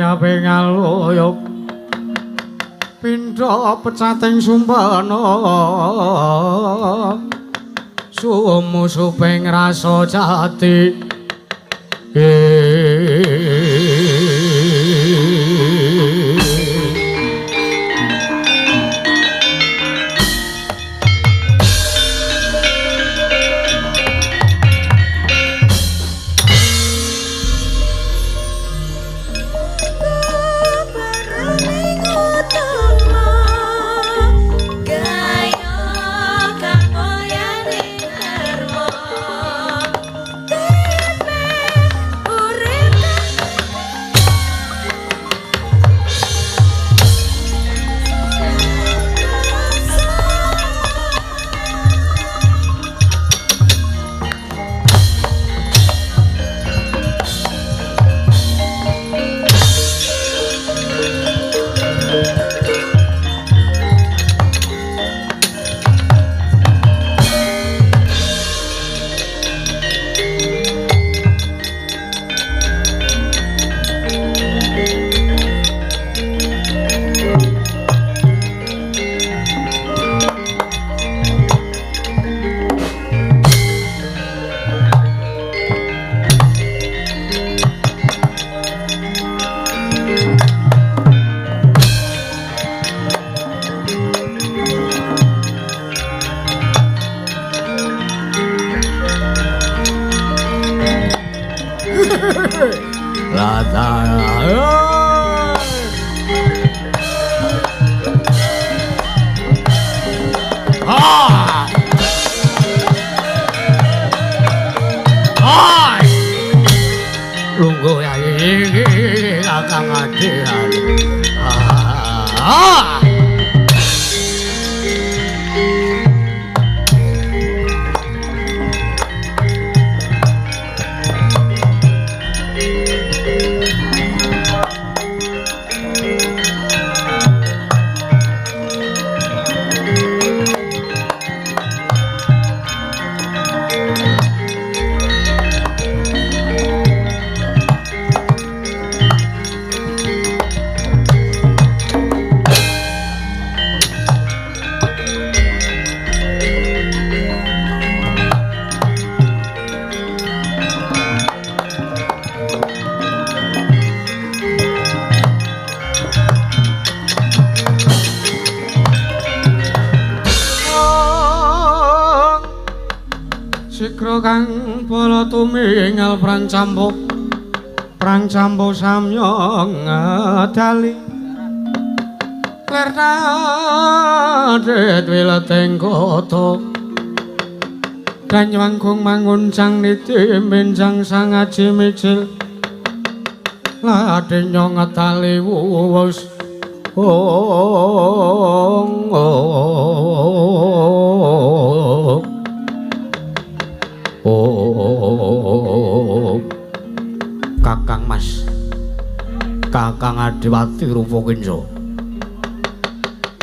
Ngayape ngaluyup pindha pecating sumpena sumusuping rasa jati. Tumingal prang campuk samya ngedali ler tadhet wileteng kota danyangkung manguncang niti benjang sangaji mijil ladenya ngedali wuwus ong oh. Kakang Mas, Kakang Adipati Rupa Kenca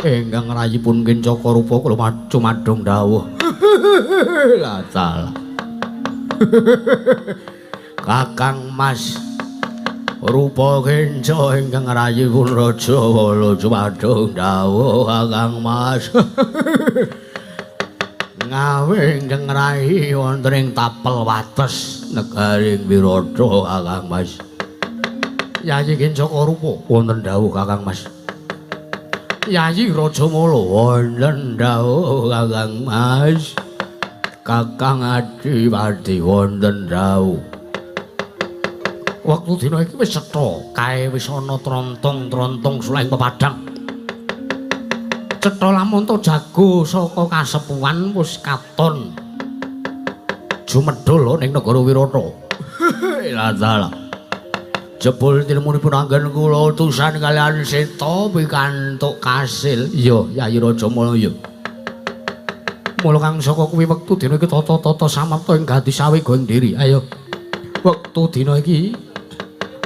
ingkang rayipun Kencaka Rupa kula cumadung dawuh. Latal. Kakang Mas Rupa Kenca ingkang rayipun Raja kula cumadung dawuh Kakang Mas. Ngawe ingkang rayi wonten ing tapel wates negaring Wirata Kakang Mas. Yayi Kencaka Rupa wonten dawuh Kakang Mas. Yayi Rajamala wonten dawuh Kakang Mas. Kakang Adipati wonten dawuh. Wektu dina iki wis cetha, kae wis ana trontong-trontong sulahing pepadang. Cetha lamun to jago saka kasepuhan wis katon jumedhul ning negara Wirata. Lah dalah. Jebul tilmunipun anggen kula utusan kaliyan Seta pikantuk kasil. Iya, Yayi Rajamala ya. Mula kang saka kuwi wektu dina iki tata-tata samapta ing ganti sawe goeng diri. Ayo. Wektu dina iki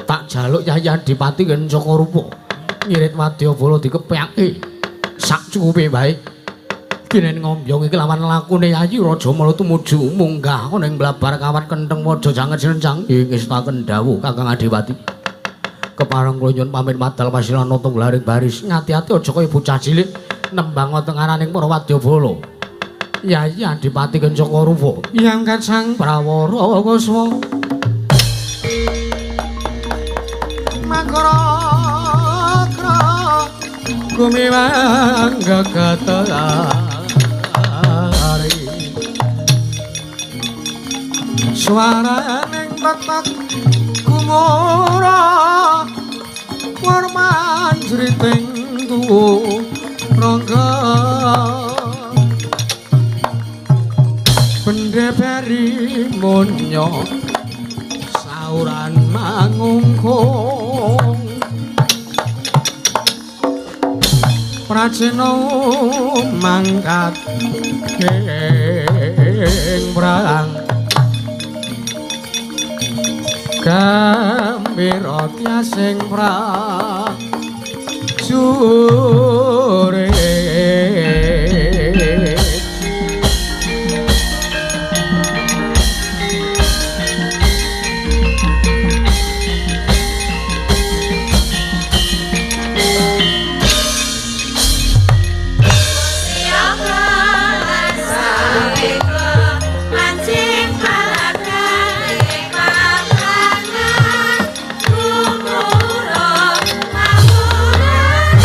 tak jaluk Yayi Adipati Kencaka Rupa ngirit wadyabala dikepyake. Sak cukupe wae. Kene ngombyong iki lawan lakune Yayi Rajamala tumuju munggah ana ing blabar kawat kentheng waja janget sinencang. Ing ngestaken dawuh Kakang Adipati. Kepareng kula nyuwun pamit madal pasilana tunggaling baris. Ngati-ati aja kaya bocah cilik nembang tengaraning para wadyabala. Yayi Adipati Kencaka Rupa yang kacang Prawara Kusma. Makara gumiwang gegetari suaraning tetek gumura warman jriting tuwa rangga bendeberi munyo sauran mangungkung prajena mangkat ing prang gambira tyasing prajurit. Gumura, mawuran,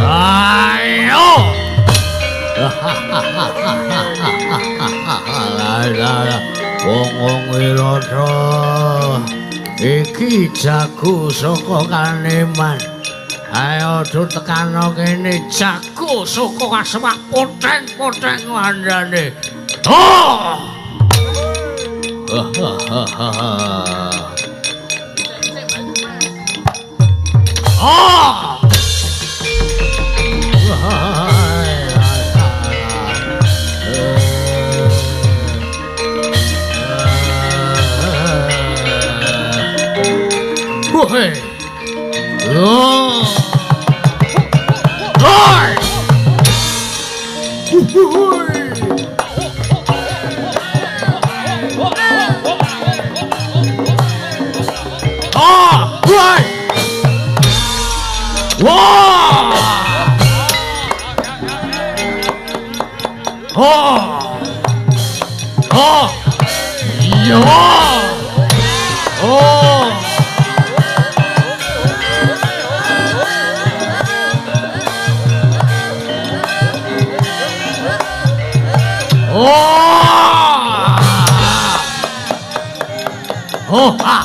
Ayo. Wong-wong wirata iki jago saka Kaneman. Ayo do tekano kene jago saka kasemak poteng-poteng wandane. Oh. Oh. Woi. Oh. Oi. Ah, woi. Wah. Oh. Oh. Yo. Oh. Oh. Oh. Ah.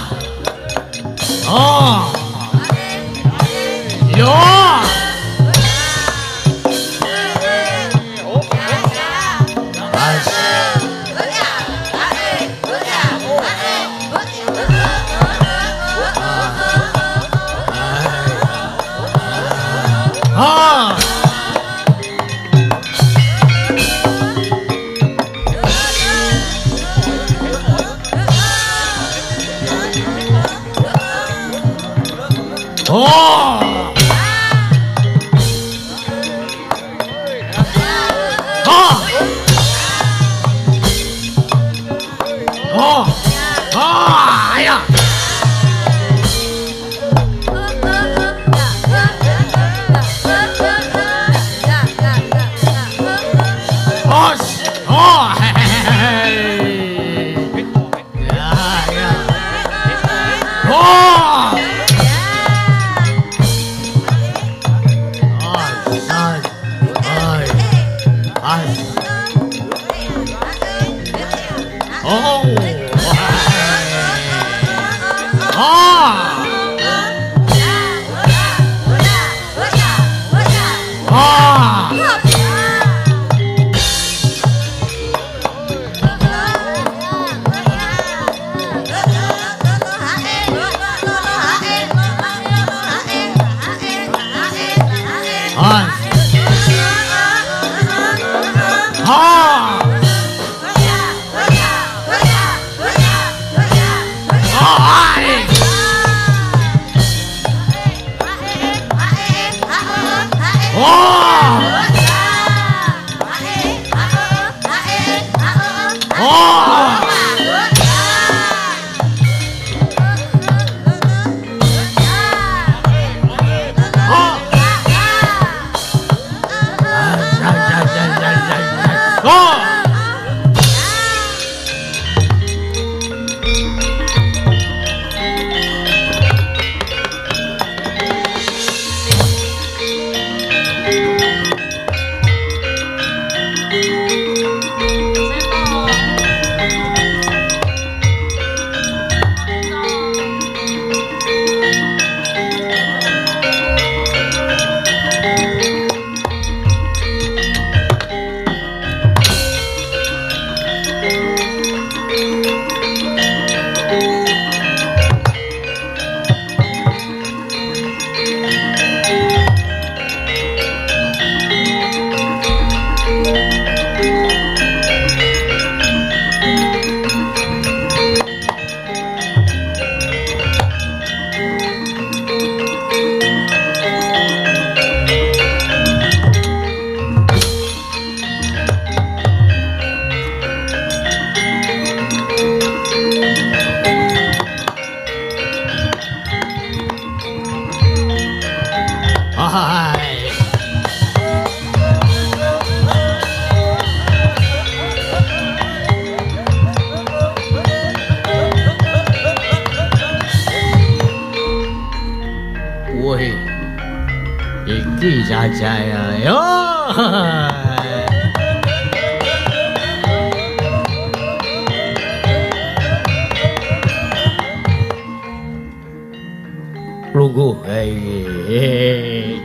Oh. Yo. Ah. Oh. Ah. Oh. Ah, ya. Oh. Oh. Ya, ya. Oh. Wah. Woi. Iki jajaya. Yo. Lungguh. Hei.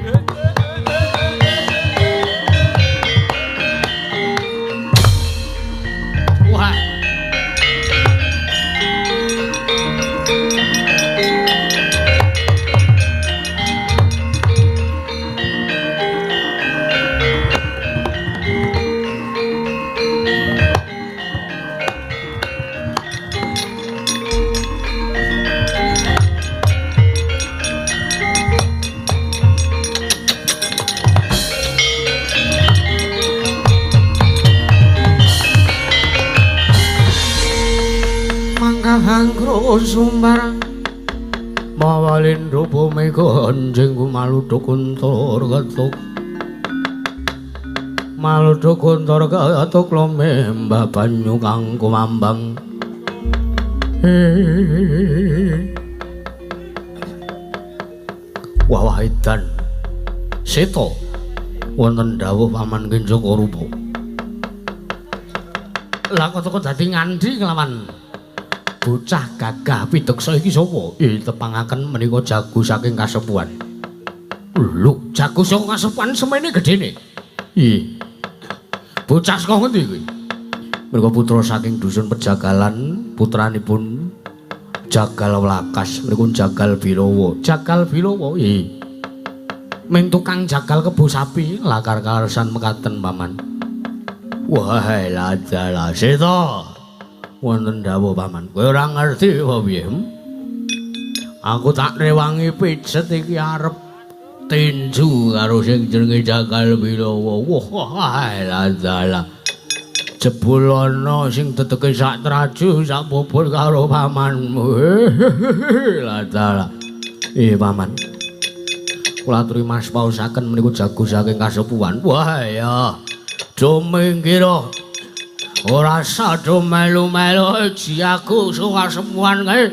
Wah. Sumbarang mawalindra bumi gonjing maluduk kuntur ketuk maluduk kuntur ketuk lomembah banyu kang kumambang. Wah wah edan Seta wonten dawuh Paman Kenjaka Rupa. Lah kok dadi ngandhi kelawan bocah gagah pideksa iki sapa? Tepangaken menika jago saking kasepuhan. Lho, jago saka kasepuhan semene gedene. Ih. Bocah saka ngendi kuwi? Menika putra saking dusun Pejagalan, putranipun Jagal Wlakas, mriku Jagal Bilawa. Jagal Bilawa, ih. Men tukang jagal kebo sapi lakar karesan mekaten Paman. Wah, ladalah Seta. Wonten dawuh Paman. Kowe ora ngerti apa piye? Aku tak rewangi pijet iki arep tinju karo sing jenenge Jagal Bilawa. Wah, ladalah. Jebul ana sing teteke sak traju sak bobot karo pamanmu. Ladalah. Paman. Kula aturi Mas paosaken meniku jago saking kasepuhan. Wah, ya. Do minggir. Ora sado melu-melu jago saka kasepuhan kae.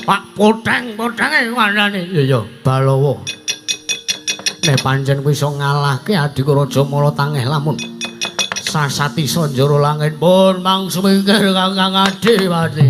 Pak poteng-potenge kandhane. Iya ya, Balawa. Nek pancen kowe iso ngalahke Adika Raja Mala tangeh lamun sasati sanjara langit pun mang sumingkir Kakang Adipati.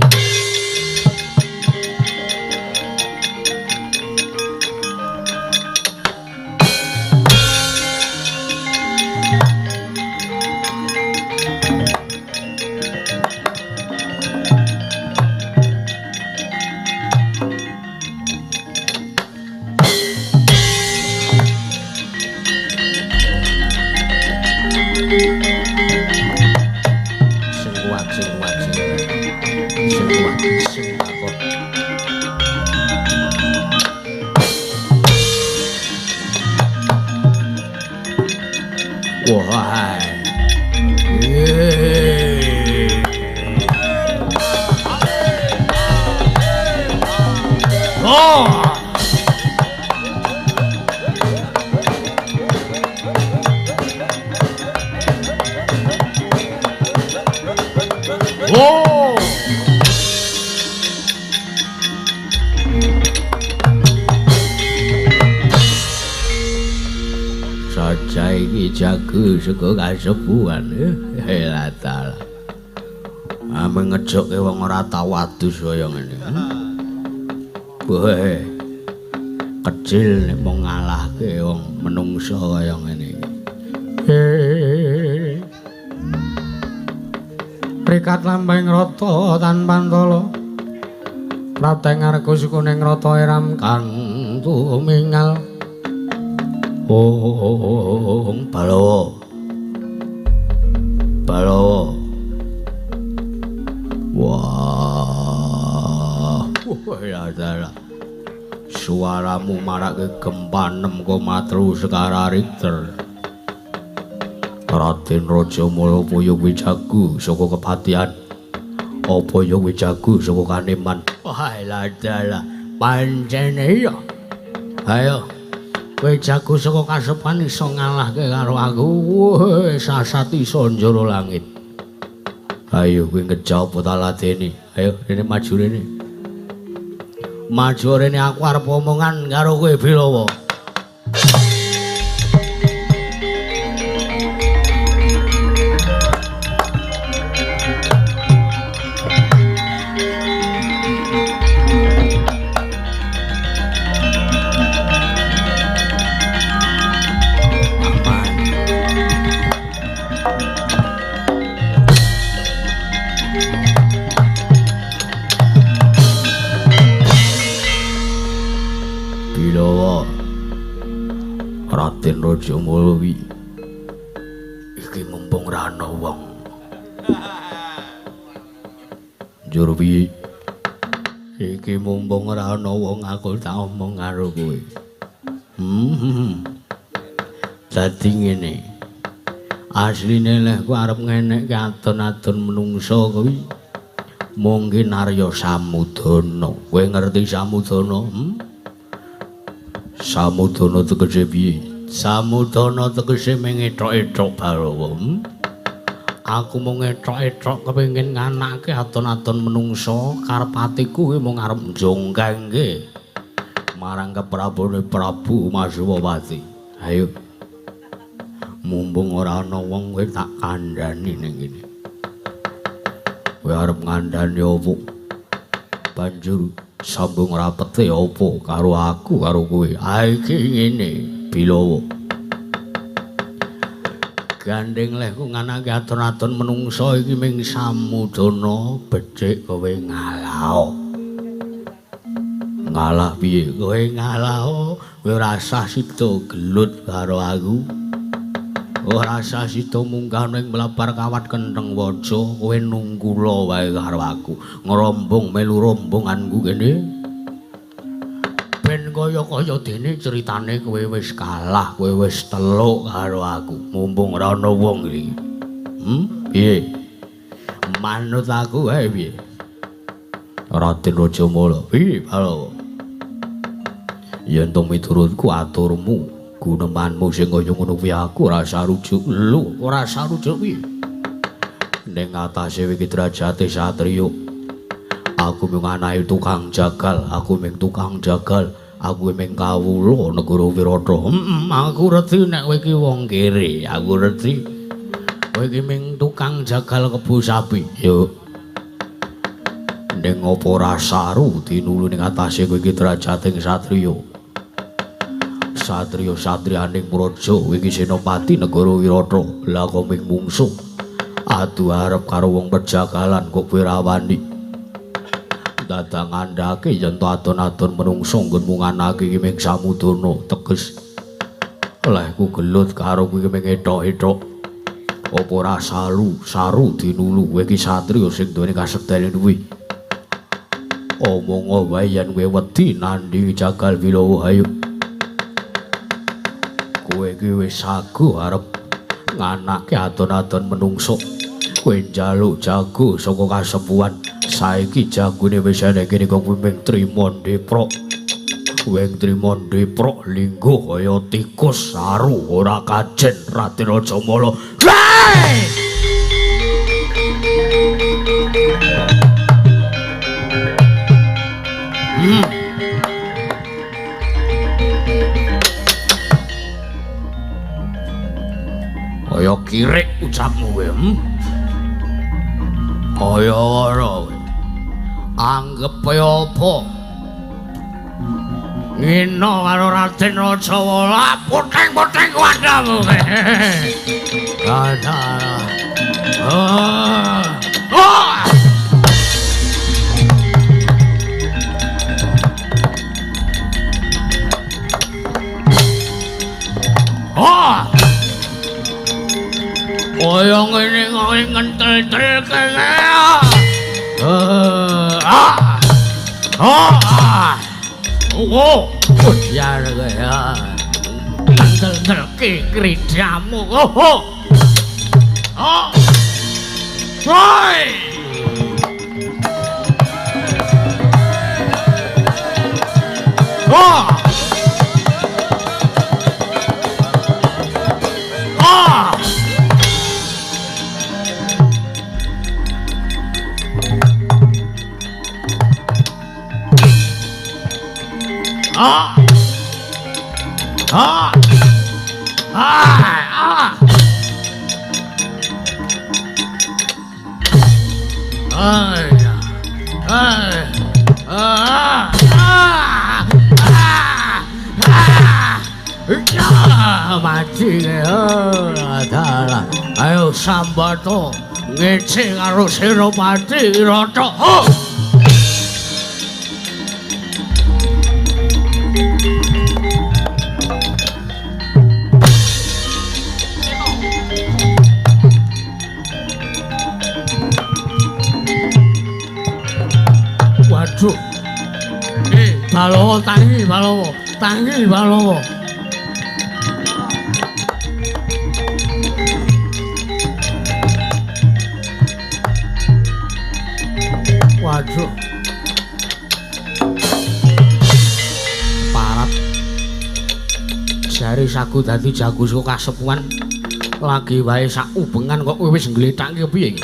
Saka kasepuhan la taala. Ame ngejokke wong ora tau adus kaya ngene. Wah. Kecil nek mung ngalahke wong menungsa kaya ngene iki. Prikat lambang rata tanpa antala. Prateng arga sukuning rata eram kang tumingal. Oh, Balawa. Balawa. Wah, ya dalah. Suaramu marake gempa 6,3 skala Richter. Raden Raja Mala Puyung Wijagu saka kepatihan. Apa ya Wijagu saka Kaneman? Wah, la dalah. Pancene iya. Ayo. Kowe jago saka kasepan iso ngalahke karo aku. Weh, sasat iso njara langit. Ayo kowe ngejawab ta ladeni. Ayo rene maju rene. Maju rene aku arep omongan karo kowe Bilawa. Raden Rajamala iki mumpung ra ana wong. Njur piye? Iki mumpung ora ana wong aku tak omong karo kowe. Dadi ngene. Asline leh ku arep ngenekke adon-adon menungsa kuwi mungkin Arya Samudana. Kowe ngerti Samudana? Samudana tegese piye? Samudana tegese mengethok-ethok Barawa. Aku mung ngethok-ethok kepengin nganake adon-adon menungsa, karep atiku kuwi mung arep njongkengke marang keprabone Prabu Masuwapati. Ayo. Mumpung ora ana wong kowe tak kandhani ning kene. Kowe arep ngandhani opo? Banjur sambung rapete apa karo aku karo kowe? Ah iki ngene, Bilawa. Gandeng lehku nganake aton-aton menungsa iki ming Samudana becik kowe ngalah. Ngalah piye? Kowe ngalah, kowe ora sah sida gelut karo aku. Ora sah sida munggah ning mlabar kawat kentheng waja, kowe nungkula wae karo aku. Ngrombong melu rombonganku kene. Ben kaya-kaya dene critane kowe wis kalah, kowe wis teluk karo aku. Mumpung ora ana wong iki. Piye? Manut aku wae piye? Raden Rajamala, piye Balawa? Yen to miturutku aturmu, gunemanmu sing kaya ngono kuwi aku ora sarujuk. Lho, ora sarujuk piye? Ning atase iki derajate satriya. Aku mung anake tukang jagal, aku mung tukang jagal, aku mung kawula negara Wirata. Aku reti nek kowe iki wong kere, aku reti. Kowe iki mung tukang jagal kebo sapi. Yo. Ning apa ora saru tinulu ning atase kowe iki derajating satriya. Satriya-satriyaning praja kowe iki senopati negara Wirata. Lah kok mung mungsuh adu arep karo wong pejagalan kok kowe ra wani. Dadang ngandhake yen to adon-adon menungsa nggonmu nganake iki ming Samudana teges. Lehku gelut karo kowe iki ming ethok-ethok. Apa ora saru dinulu kowe iki satriya sing duweni kasektene kuwi. Omong wae yen kowe wedi nandhingi jagal Bilawa ayo. Kowe iki wis sagu arep nganake adon-adon menungsa. Kowe njaluk jago saka kasepuhan. Saiki jagone wis ana kene kok kowe mung trima ndeprok. Kowe trima ndeprok lingguh kaya tikus saru ora kajen Raden Rajamala. Kaya kirik ucapmu kowe, Kaya ora kowe. Anggep apa? Ngino karo Raden Rajawala, puting-puting kuwatamu kowe. Alah. Ah. Ah. Kaya ngene kok ngentel-tel kene. Ah. Ah. Oh, ya ya. Ngentel-tel ke kridamu. Oh. Oh. Woi. Oh. Ah. Ah. Ah. Ah. Ay. Ay. Ah. Ah. Ah. Ah. Ya, mati. Dalah. Ayo sambato ngece karo Senopati Wirata. Oh. Waduh. Balawa tangi, Balawa. Tangi Balawa. Waduh. Parat. Jare sagu dadi jago saka kasepuhan lagi wae sak ubengan kok kowe wis nglethake piye iki?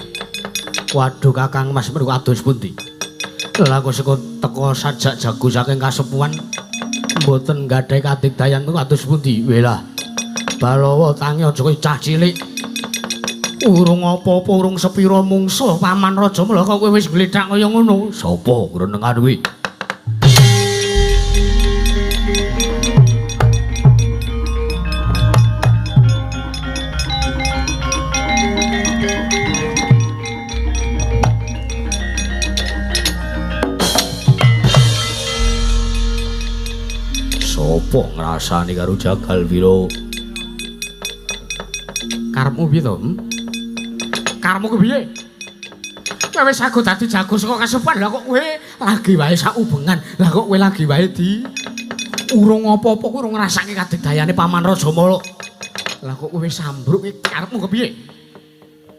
Waduh Kakang Mas menika kados pundi? Lah kok saka teko sajak jago saking kasepuhan mboten gadhahi kadigdayan niku kados pundi? Welah. Balawa tangi aja kaya cah cilik. Urung apa-apa urung sepira mungsuh Paman Raja Mala kok kowe wis glethak kaya ngono. Sapa grenengan kuwi? Sopo ngrasani karo Jagal Wira? Karepmu piye to? Karepmu ku piye? Kowe wis sago dadi jago saka kasepuhan, lah kok kowe lagi wae sak ubengan. Lah kok kowe lagi wae di urung apa-apa kowe urung ngrasake kadigdayane Paman Raja Mala. Lah kok kowe wis sambruk iki karepmu kepiye?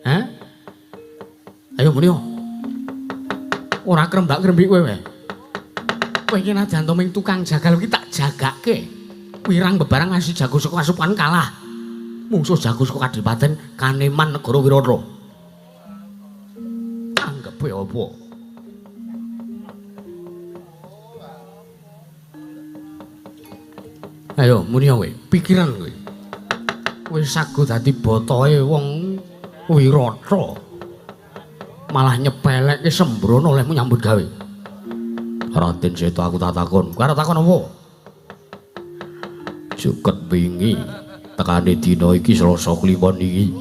Hah? Ayo muni. Ora krembak-krembik kowe wae. Kowe iki najan to ming tukang jagal iki tak jagake. Wirang bebarang ngasih jago saka kasupan kalah. Mungsuh jago saka kadipaten Kaneman negara Wirata. Anggepe apa? Ayo muni kowe, pikiran kowe. Kowe sago dadi botohe wong Wirata. Malah nyepelekke sembrono olehmu nyambut gawe. Raden Seta aku tak takon. Kowe arep takon apa? Juket wingi tekane dina iki Selasa Kliwon iki.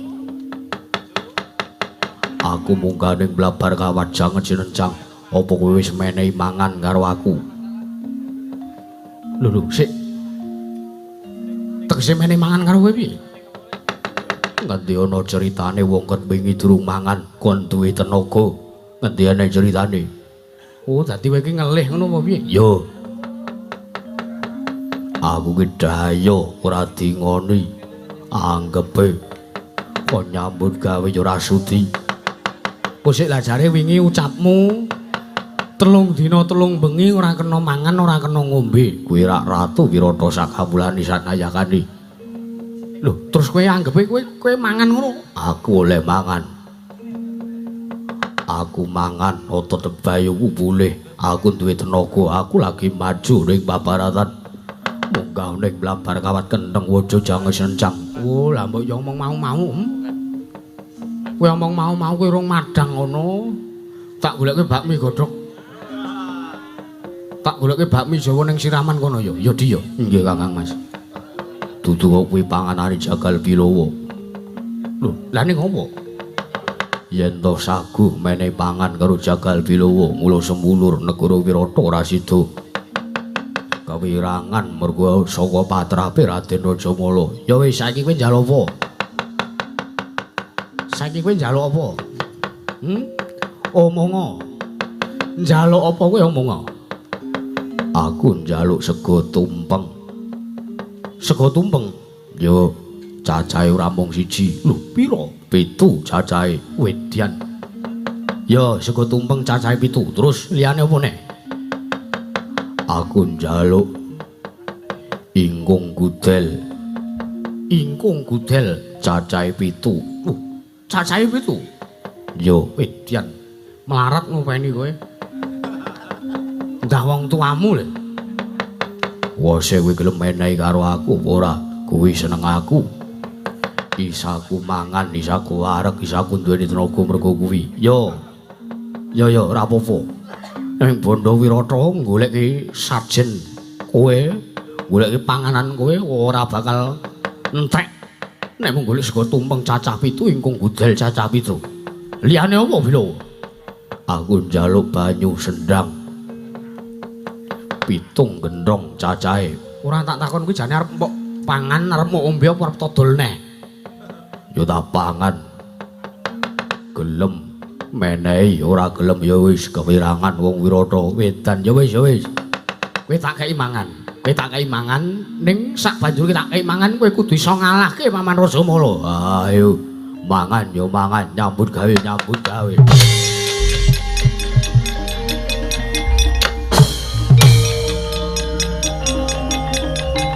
Aku munggah ning blabar kawajang njencang. Apa kowe wis menehi mangan karo aku? Lho lho, sik. Tegese menehi mangan karo kowe piye? Ngendi ana ceritane wong ket wingi durung mangan kon duwe tenaga. Ngendi ana ceritane? Oh, dadi kowe iki ngelih ngono apa piye? Yo. Aku ki dayo ora dingoni. Anggepe kon nyambut gawe yo ora sudi. Kosik lah jare wingi ucapmu 3 dina 3 bengi ora kena mangan ora kena ngombe. Kuwi rak Ratu Wirata sakawulane sanayakane. Lho, terus kowe anggepe kowe mangan ngono? Aku oleh mangan. Aku mangan otot bayuku pulih. Aku duwe tenaga, aku lagi maju ning babaratan. Munggah ning blabar kawat kentheng waja jange sencang. Oh, lah mbok yo omong mau-mau. Kowe omong mau-mau kowe urung madang ngono. Tak goleke bakmi godhog. Tak goleke bakmi Jawa ning siraman kono ya. Ya Di ya. Nggih Kakang Mas. Dudu kok kuwi panganane Jagal Bilawa. Lho, lah ning opo? Yen to saguh menehi pangan karo Jagal Bilawa, mula semulur negara Wirata ora sida. Kawirangan mergo saka patrape Raden Rajamala. Ya wis saiki kowe njaluk apa? Saiki kowe njaluk apa? Omongo. Njaluk apa kowe omongo? Aku njaluk sego tumpeng. Sego tumpeng? Yo, cacahe ora mung siji. Lho, pira? 7 cacahe. Wedyan. Yo, sego tumpeng cacahe 7. Terus liyane apa neh? Aku njaluk ingkung gudel. Ingkung gudel cacahe 7. Lho, cacahe 7? Yo, wedyan. Melarat ngopeni kowe. Ndah wong tuamu lho. Wose kowe gelem menehi karo aku apa ora? Kuwi seneng aku. Isaku mangan, isaku wareg, isaku duweni tenaga mergo kuwi. Yo. Yo yo ora apa-apa. Ning Bandha Wirata goleki sajen kowe, goleki panganan kowe ora bakal entek. Nek mung golek sego tumpeng cacah 7 ingkung gudel cacah 7. Liyane apa Bila? Aku njaluk banyu sendang 7 gendhong cacahe. Ora tak takon kuwi jane arep mbok pangan arep mbok ombe apa arep dodol neh? Ya tak pangan. Gelem menehi, ora gelem ya wis kewirangan wong Wirata wedan. Ya wis ya wis. Kowe tak kei mangan. Kowe tak kei mangan ning sak banjur tak kei mangan kowe kudu iso ngalahke Paman Rajamala. Ayo mangan ya mangan, nyambut gawe nyambut gawe.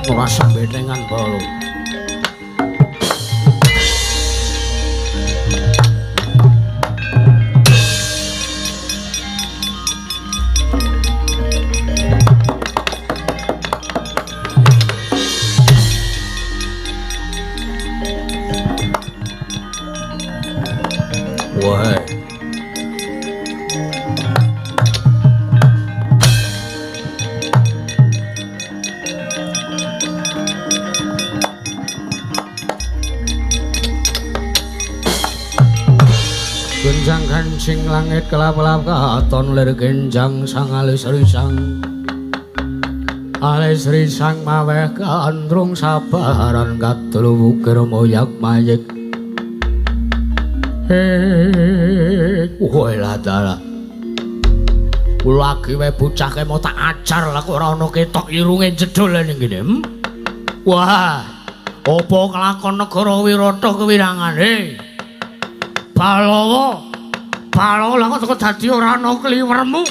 Ora sambetengan bolo. Wah. Genjang kancing langit kelap-kelap katon lir genjang sang alis risang. Alis risang maweh gandrung sabaran kadul wukir moyak mayik. Hei, woi lah dalah. Lagi wae bocah kae mau tak ajar lah kok ora ana ketok irunge jedul ning kene. Wah, apa kelakon negara Wirata kewirangan? Hei. Balawa, Balawa lah kok dadi ora ana kliwermu,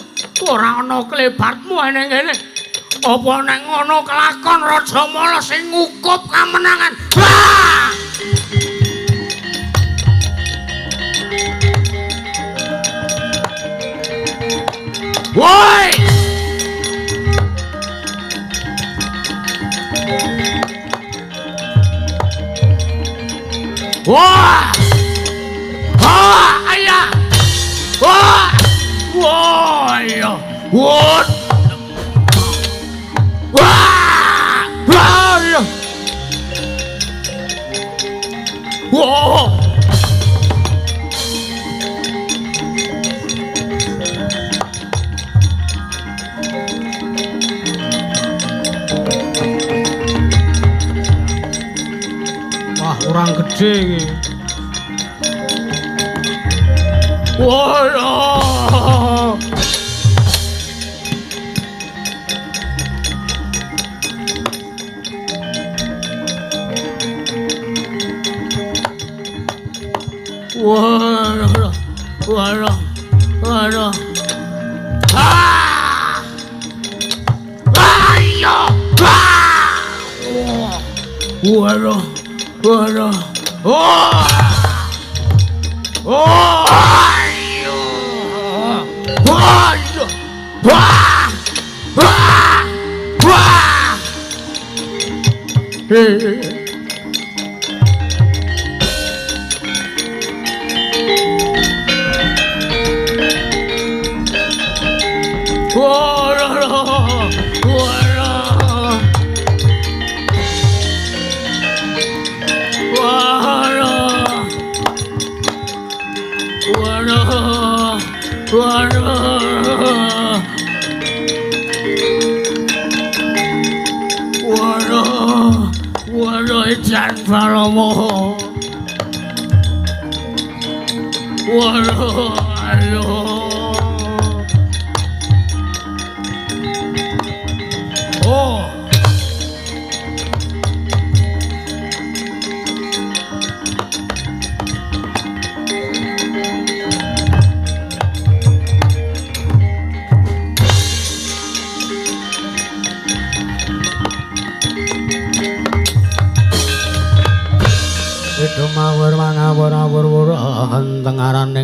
ora ana klebatmu ning kene. Apa ning ngono kelakon Rajamala sing ngukup kamenangan? Wah! Woi! Wah! Wah, ayah! Wah! Wah, iya. Wah! Wah! Wah, iya. Wah! Wah, kurang gede iki. Wah! Wah! Wah! Wah! Ah! Ayo! Ah! Wah! Wah! Oh! Oh! Ayo! Wah! Wah! Wah! Wah!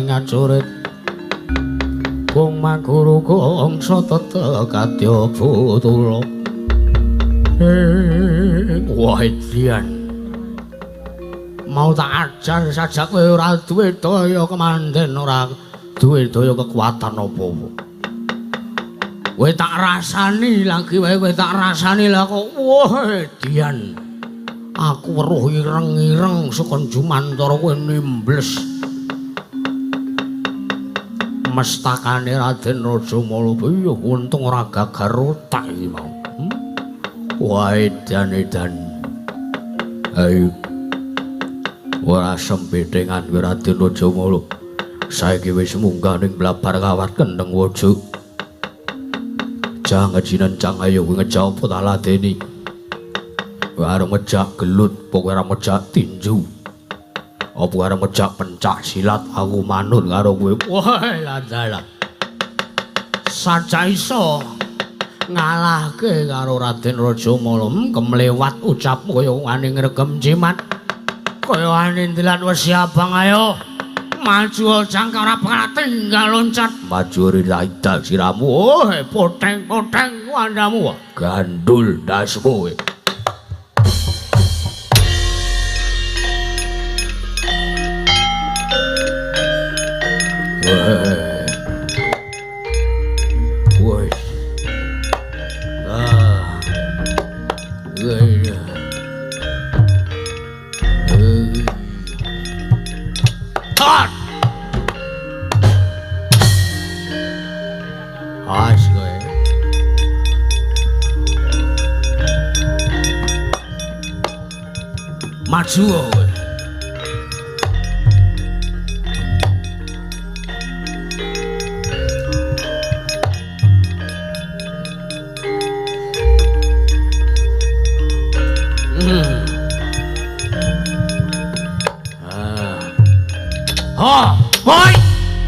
Ngacurit Kung maguru gongso tetek kadya butula. Wah, Dian. Mau tak ajar sajak kowe ora duwe daya kemanden, ora duwe daya kekuatan apa-apa. Kowe tak rasani lagi wae, kowe tak rasani lah kok. Wah, Dian. Aku weruh ireng-ireng saka jumantara kowe nimbles. Mestakane Raden Rajamala, piye untung ora gagar otak iki mau. Wah, edan edan. Ayo. Ora sembetengan kowe Raden Rajamala. Saiki wis munggah ning blabar kawat kendeng waja. Jangan jinencang ayo kowe ngejak apa tak ladeni. Kowe arep ngejak gelut, apa kowe arep ngejak tinju? Apa arep ngejak pencak silat aku manut karo kowe. Wah, lah. Saja iso ngalahke karo Raden Rajamala. Kemlewat ucapmu kaya wani ngregem jimat. Kaya wani ndelat wesi abang ayo. Maju jangka ora bakal tinggal loncat. Maju rida siramu. Oh, poteng-poteng wandamu. Gandul ndasmu kowe. Woi. Ah. Ah. Ah, kowe. Maju kowe. Ha, hoi,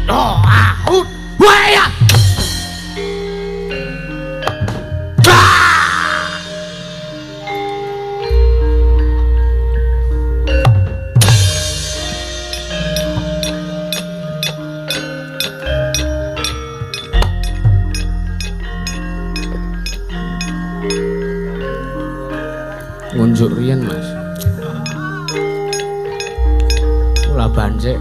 do, a, hut, wei ya. Ngunjuk riyen, Mas. Ora bancik.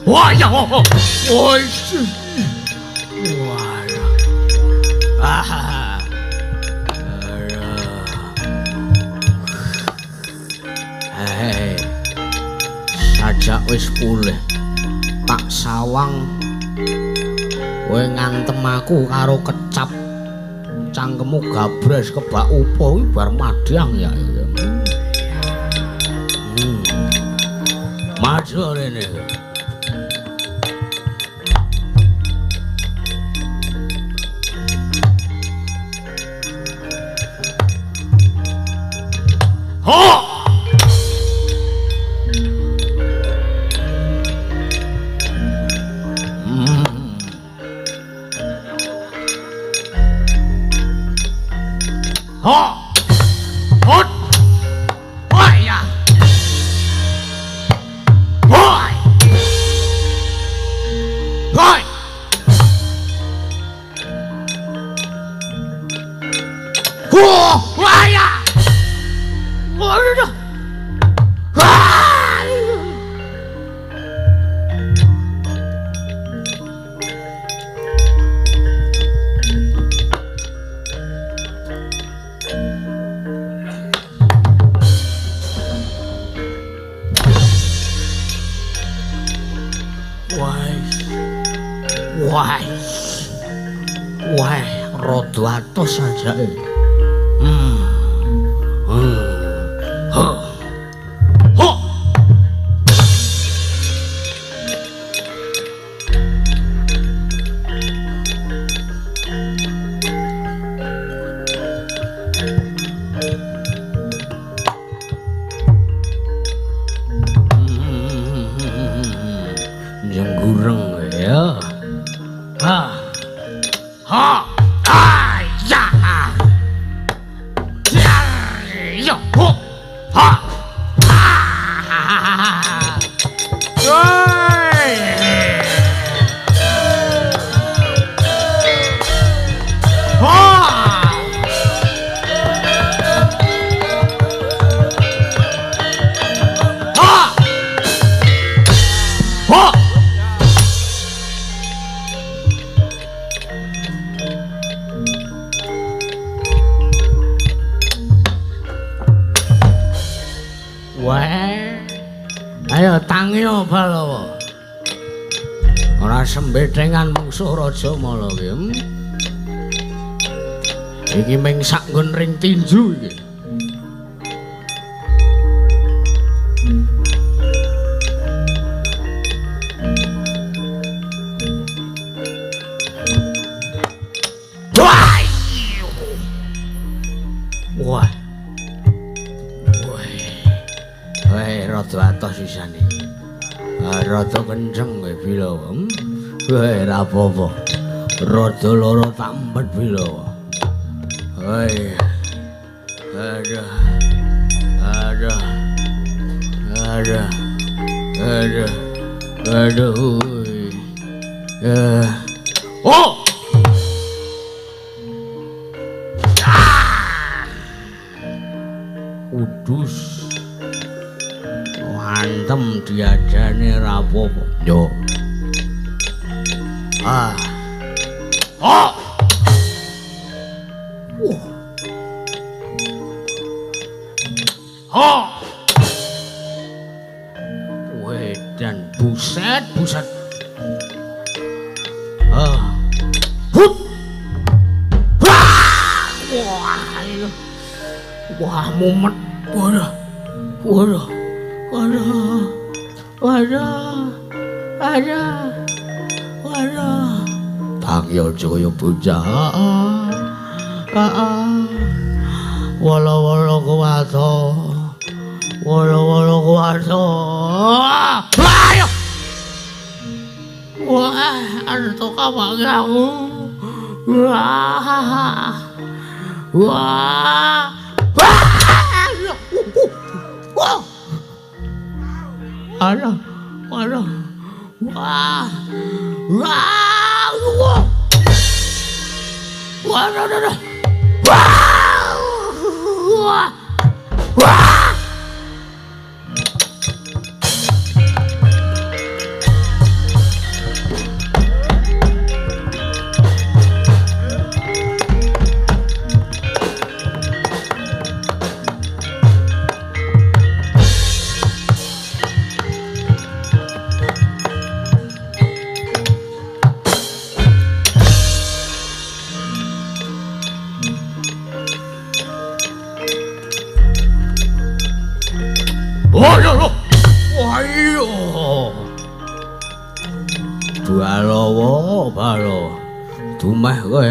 Wah, ya, oh, oh. Wah, ah, hei, sajak wis pulih, tak sawang, kowe ngantem aku karo kecap, cangkemmu gabres kebak upo iki bar madang ya. Maju rene. Ho! Ho! Hot! Wah ya! Woi! Woi! Wah ya! Wah, wah, rada atos aja. Ho. Jenggureng ya. Ha. Ha. Ah ya. Ya. Ho. Ha. Ah. Ayo tangi Balawa. Ora sembethengan mungsuh Rajamala ki. Iki ming sak nggon ring tinju iki. Wah. Wah. Wah, rada atos sisane. Rada kenceng kowe Bilawa. Wah, ora apa-apa. Rada lara tak empet Bilawa. Hei. Aduh. Aduh. Aduh. Aduh. Aduh. Oh. Ah! Udus. Antem diajane ra apa-apa. Yo. Ah. Oh. Oh. Wedan buset buset. Ah. Hup. Wah. Wah. Wah, mumet. Waduh. Waduh. Waduh. Waduh. Waduh. Waduh. Tangi aja kaya bocah. Heeh. Wala-wala kuwasa. Wala-wala kuwasa. Ayo. Wah, entuk awake aku. Wah. Wah. Wah. Aduh, aduh. Wah. Wah. Wah. Wah, aduh, aduh. Wah. Wah. Wah. Balawa, balawa. Dumeh kowe.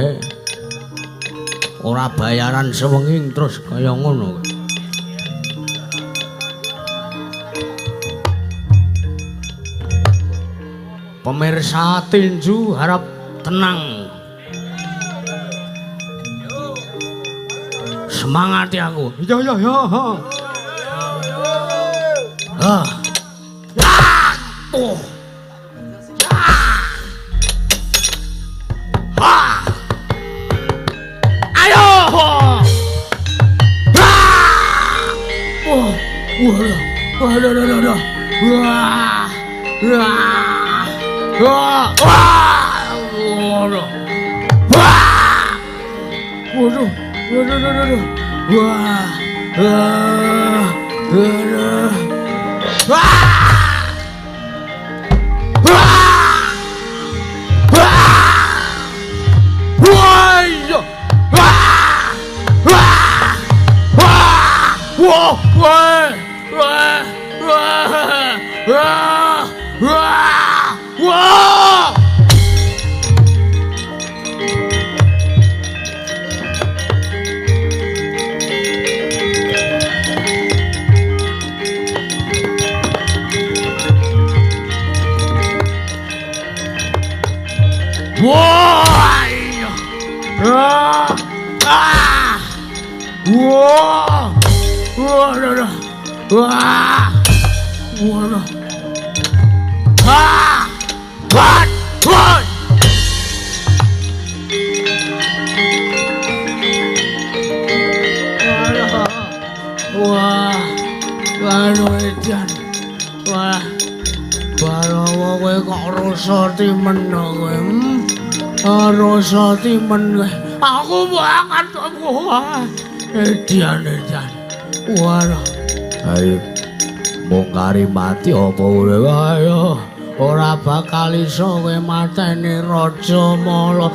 Ora bayaran sewengi terus kaya ngono. Pemirsa tinju harap tenang. Semangati aku. Ya ya ya. Ah. Ah. Oh. Ah. Ayo. Ah. Oh. Wah. Wah, wah, wah, wah. Wah. Wah. Wah. Wah. Waduh. Waduh, waduh, waduh. Wah. Wah. Waduh. Wah. Wah. Wah. Wah. Wah. Wah. Wah. Wah. Wah. Wah. Wah. Wah. Wah. Wah. Wah. Ah. Wah. Wah. Wah. Wah. Ah. Wah. Wah. Wah. Wah, edan. Wah. Balawa kowe kok rasa timen kowe. Rasa timen kowe. Aku banget aku. Edan, edan. Wah. Ayo. Mung kari mati apa urip? Ayo, ora bakal iso kowe mateni Raja Mala.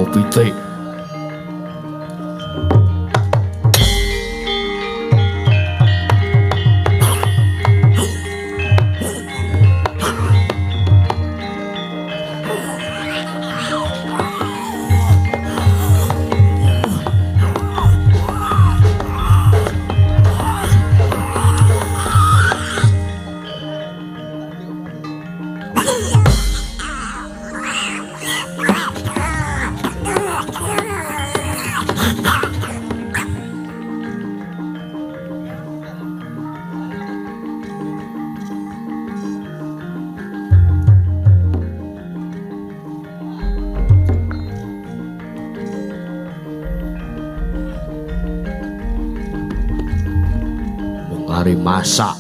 Pitik. Masak.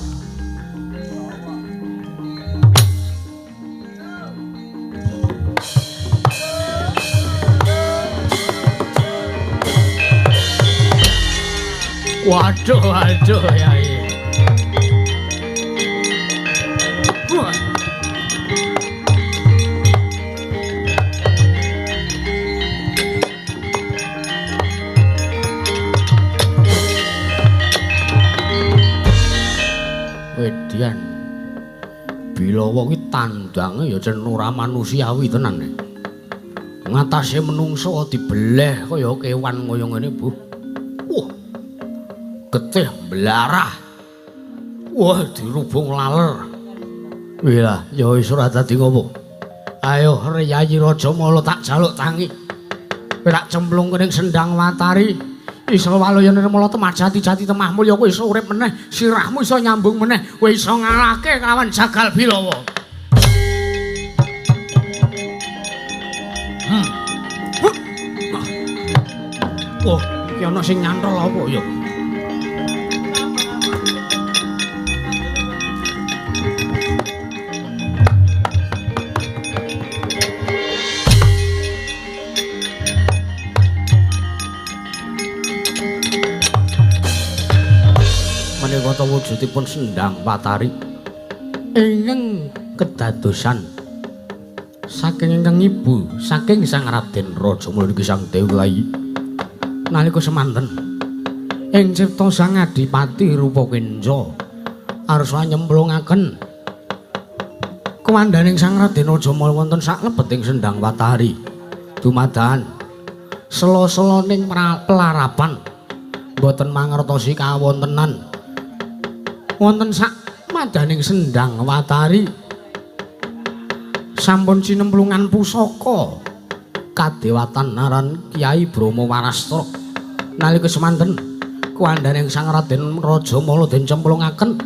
Waduh, waduh, yai. Wah. Wedian. Bilawa kuwi tandange ya jen ora manusiawi tenan. Ngatasé menungso dibeleh kaya kewan kaya ngene, Bu. Wah. Getih blarah. Wah, dirubung laler. Wih, ya wis ora dadi ngopo. Ayo Yayi Rajamala tak jaluk tangi. Kowe tak cemplung ning Sendang Watari. Iso walaya nirmala temah jati-jati temah mulya kowe iso urip meneh, sirahmu iso nyambung meneh, kowe iso ngalahke kelawan Jagal Bilawa. Wah, iki ana sing nyantol apa ya? Menika wujudipun Sendang Watari ingkang kedadosan saking ingkang ibu saking Sang Raden Rajamala niki Sang Dewi Layi nalika semanten ing cipta Sang Adipati Rupa Kenca arsa nyemplungaken kuwandaning Sang Raden Rajamala wonten saklebeting Sendang Watari dumadakan sela-selaning pelarapan boten mangertosi kawontenan wonten sak madaning Sendang Watari sampun cinemplungan pusaka kadewatan aran Kyai Brahma Warastra nalika semanten kuwandaning Sang Raden Rajamala den cemplungaken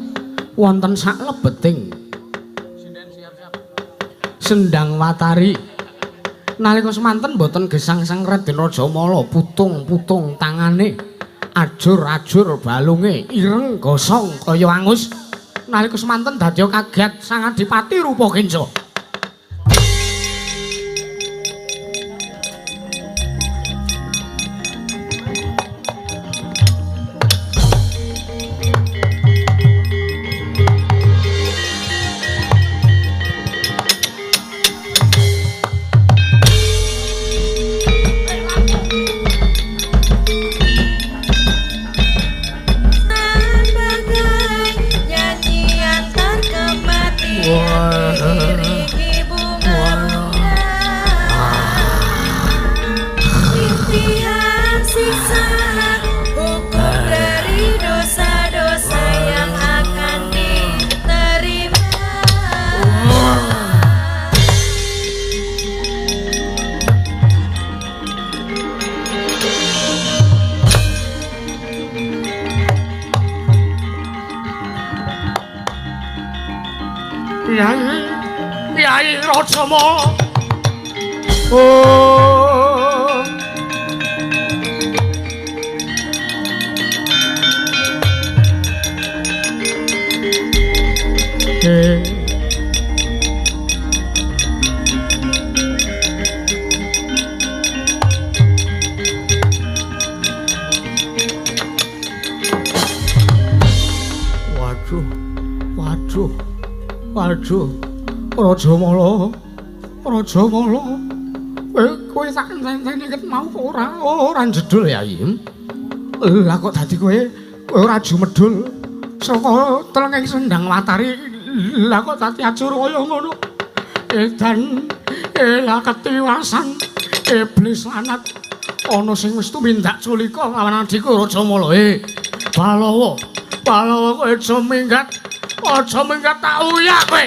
wonten sak lebeting Sendang Watari nalika semanten boten gesang Sang Raden Rajamala putung-putung tangane ajur-ajur balunge ireng gosong kaya angus nalika semanten dadi kaget Sang Adipati Rupa Kenca. Nyanyian terkematian diri. Yai, Yai Rajamala. Oh. Waduh, waduh, waduh, Rajamala, Rajamala, kowe tak enteni ket mau kok ora jedul ya, Yai. Lah kok dadi kowe ora jumedul saka telenging Sendang Watari, lah kok dadi ajur kaya ngono. Edan, elah ketiwasan iblis lanat ana sing wis tumindak culika lawan adhiku Rajamala. Balawa, Balawa kowe aja minggat tak uyak kowe.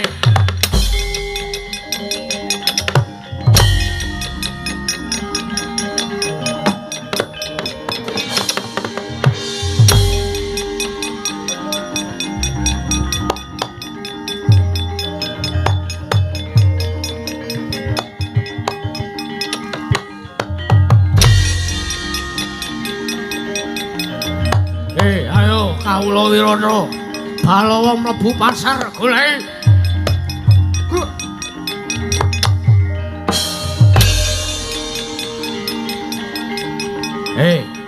Ayo kawula Wirata, Balawa mlebu pasar goleki.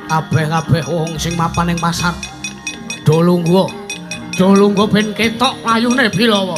Kabeh-kabeh wong sing mapan ning pasar do lungguh. Do lungguh ben ketok layune Bilawa.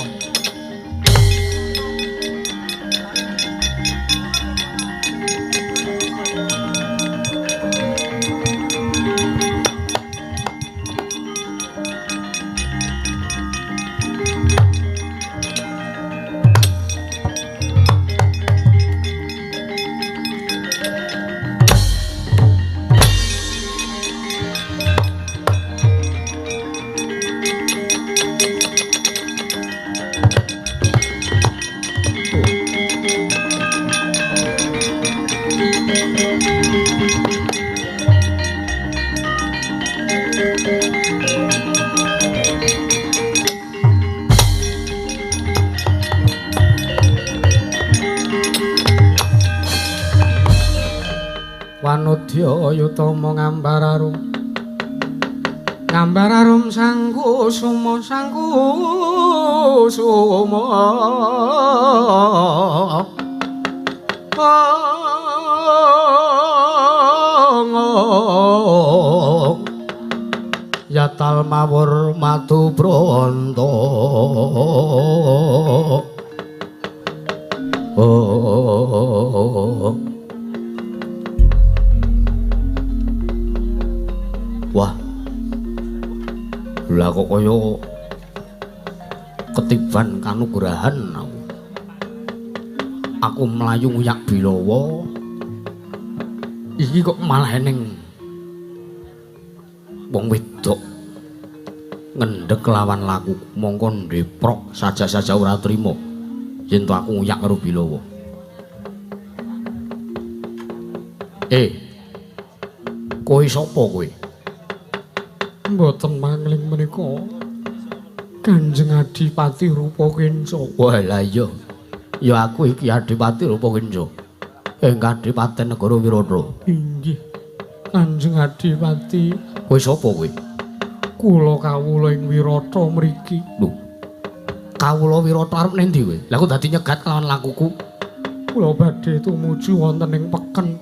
Wanodya yutama ngambar arum, ngambar arum sangkusuma, sangkusuma. Yatal mawur matu bronto. Oh. Wah, lah kok kaya ketiban kanugrahan aku. Aku mlayu nguyak Bilawa, iki kok malah eneng wong wedok ngendhek lawan laku, mongko ndeprok saja-saja ora trima yen to aku nguyak karo Bilawa. Kowe sapa kowe? Mboten mangling menika Kanjeng Adipati Rupa Kenca. Wah lah iya. Ya aku iki Adipati Rupa Kenca. Ing Kadipaten Negara Wirata. Inggih. Kanjeng Adipati. Kowe sapa kowe? Kula kawula ing Wirata mriki. Lho. Kawula Wirata arep ning ndi kowe? Lah kok dadi nyegat lawan lakuku? Kula badhe tumuju wonten ing peken.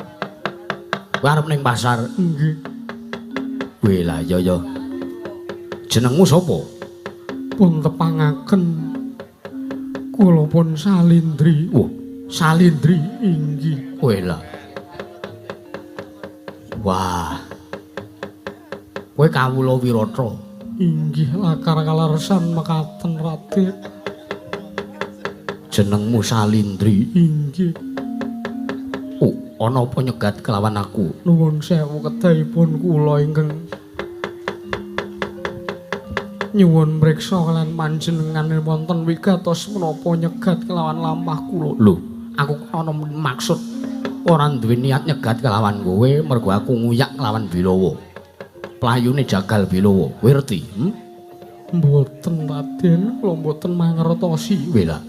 Kowe arep ning pasar? Inggih. Weh lah iya ya. Jenengmu sapa? Pun tepangaken kula pun Salindri. Wah, Salindri inggih. Weh lah. Wah. Kowe kawula Wirata. Inggih, lakar kalarsan mekaten Raden. Jenengmu Salindri. Inggih. Oh, ana apa nyegat kelawan aku? Nuwun sewu kedahipun kula ingkang nyuwun mriksa kaliyan panjenengan wonten wigatos menapa nyegat kelawan lampah kula. Lho, aku ana maksud ora duwe niat nyegat kelawan kowe mergo aku nguyak kelawan Bilawa. Playune jagal Bilawa. Kowe ngerti? Mboten Raden, kula mboten mangertosi. Wela.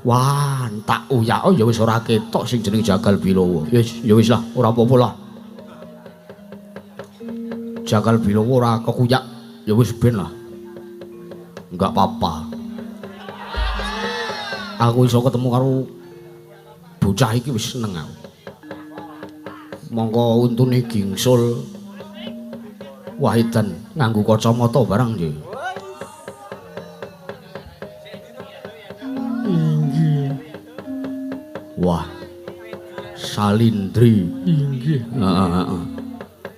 Wah, tak uyak ya wis ora ketok sing jeneng Jagal Bilawa. Wis, ya wis lah, ora apa-apa lah. Jagal Bilawa ora kekuyak, ya wis ben lah. Enggak apa-apa. Aku iso ketemu karo bocah iki wis seneng aku. Mongko untune gingsul wahidan nganggo kacamata barang nggih. Inggih. Wah. Salindri. Inggih. Heeh, heeh.